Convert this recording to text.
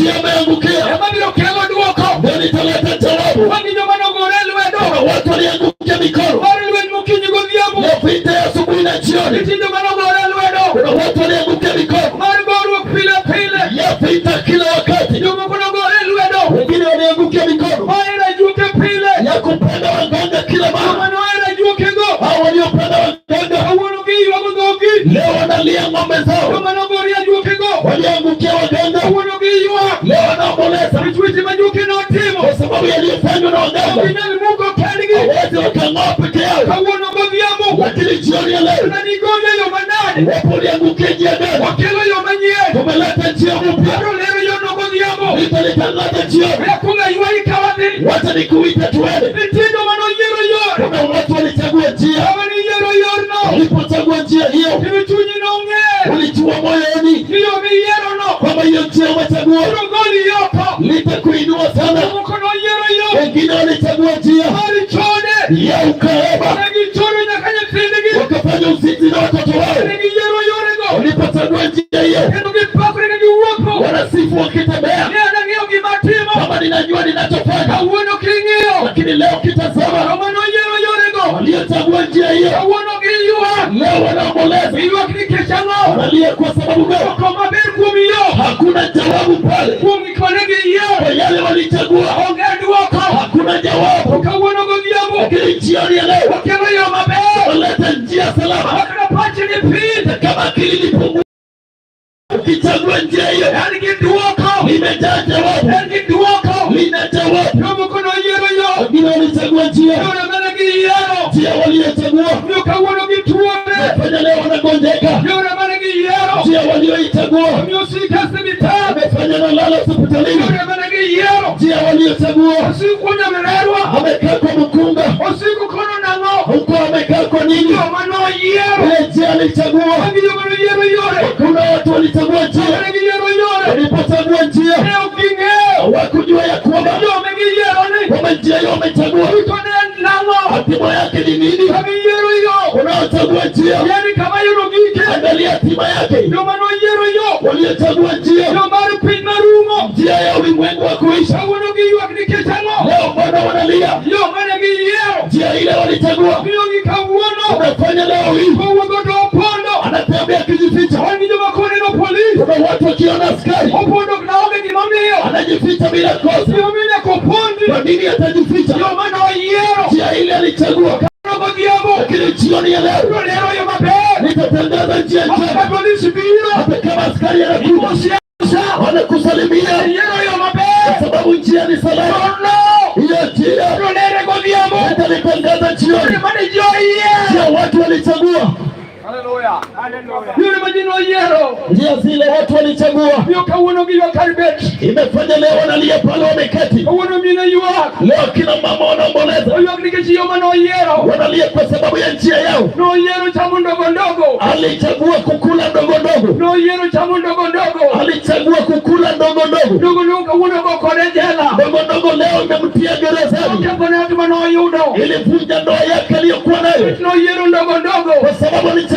Njia umeangukia Ema biro kelo duoko. Ndio nitaleta jawabu. Wan gi joma nogore lwedo. Kuna watu waliangukia mikono Mar lweny mokinyi godhiambo. ya vita ya asubuhi na jioni. Nitie joma nogore lwedo. Kuna watu waliangukia mikono Mar goruok pile pile. ya vita kila wakati. Jomoko nogore lwedo. Wengine waliangukia mikono Mahero ajuoke pile. Ya kupenda waganga kila Joma mara. nohero ajuokego. Hao waliopenda waganga Kawuono giywago dhogi. Leo wanalia ng'ombe zao. Joma nogore ajuokego. Waliangukia waganga Kawuono giywak. Leo wanaomboleza Nikech weche ma ajuoke notimo. Kwa sababu yaliyofanywa na Ok waganga. ginyal muko kendgi. Hawezi wakang'oa peke yao, Kawuono godhiambo. Lakini jioni ya leo Nanigoje yo manade. Wapo waliangukia njia gani? Wakelo yo manyien. Tumeleta njia mpya, Abiro lero yono godhiambo. nitalitangaza jioni. Akwongo ywayi ka wadhi. Wacha nikuite tuende. Nitie joma noyiero yor. Kuna watu walichagua njia, Kama niyiero yorno. walipochagua njia hiyo Kendo chunyi nong'eyo. Ulijua moyoni Ni yo miyierono. Kwamba hiyo njia umechagua Biro goli oko. Litakuinua sana. Jomoko noyiero yo. Wengine walichagua njia Mar chode. Ya ukahaba, Ne gichodo nyaka nyithindgi. Wakafanya uzinzi na watoto wao. Ne giyiero yorego. Walipochagua njia hiyo, Kendo gipakore ka giwuotho. Wanasifu wakitembea Ne an ang'eyo gima atimo. Kama ninajua ninachofanya, Kawuono king'iyo. Lakini leo kitazama, Joma noyiero yorego. waliochagua njia hiyo Kawuono giywak. Leo wanaomboleza, Giywak nikech ang'o? Wanalia kwa sababu gani? Dwoko maber kuom yo. Hakuna jawabu pale Kuom gik mane giyiero. Kwa yale walichagua, Onge dwoko. Hakuna jawabu. Kawuono godhiambo. Lakini jioni ya leo Wakelo yo maber. waleta njia salama, Makna pachi ni piny. Kama akili ni pungufu, ukichagua njia hiyo En gi dwoko. Limejaa jawabu, En gi dwoko. Lina jawabu. Jomoko noyiero yo. Wengine walichagua njia, Yore mane giyiero. Njia waliochagua Miyo kawuono gituore. Wafanya leo wanagonjeka, Yore mane giyiero. Njia walioichagua Miyo osik e osiptal. Amefanya nalala hospitalini, Yore mane giyiero. Njia waliochagua Osik nyamererwa. Amekaa kwa mkunga, Osik kono nang'o. Huko amekaa kwa nini? Joma noyiero. Ile njia alichagua. Magi joma noyiero yore. Kuna watu walichagua njia, Mane giyiero yore. Walipochagua njia Ne ok ging'eyo. Hawakujua ya kwamba Yo magiyiero ni. Kwamba njia hiyo wamechagua Duto ne en nang'o. Hatima yake ni nini? Kama iyiero yo. Unaochagua njia, Yani kama yudo gike. Angalia hatima yake. Joma noyiero yo. Waliochagua njia, Yo mar piny marumo. Njia ya ulimwengu wa kuisha. Kawuono giywak nikech ang'o? Leo mbona wanalia? Yo mane giyiero. Njia ile walichagua Miyo gi kawuono. Unafanya leo hii, Kowuotho to opondo. Anatembea akijificha. Wan gi joma koneno polis. Kuna watu wakiona askari Opondo ok naonge gimomiyo. Anajificha bila kosa. Gimomiyo nyaka opondi. Kwa nini atajificha? Yo mane oyiero. Njia ile alichagua, Kawuono godhiambo. Lakini jioni ya leo Biro lero yo maber. Nitatangaza njia Hata njema. polisi biro. Hata kama askari anakuja Imosia. wanakusalimia Yiero yo kwa maber. Sababu njia ni salama. No. Hiyo njia Biro lere godhiambo. nitalitangaza jioni. Mane ji oyiero. Njia watu walichagua, Yore ma ji noyiero. Njia zile watu walichagua Miyo kawuono giywak kar bet. Imefanya leo wanalia pale wameketi. Kawuono mine ywak. Leo kina mama wanaomboleza, Oywak nikech yo mane oyiero. Wanalia kwa sababu ya njia yao. Noyiero chamo ndogo ndogo. Alichagua kukula ndogo ndogo, Noyiero chamo ndogo ndogo. Alichagua kukula ndogo ndogo. Ndogo ndogo kawuono go kode jela. Ndogo ndogo leo imemtia gerezani, Oketho ne ngima noyudo. Ilivunja ndoa yake aliyokuwa nayo Noyiero ndogo ndogo. Kwa sababu alichagua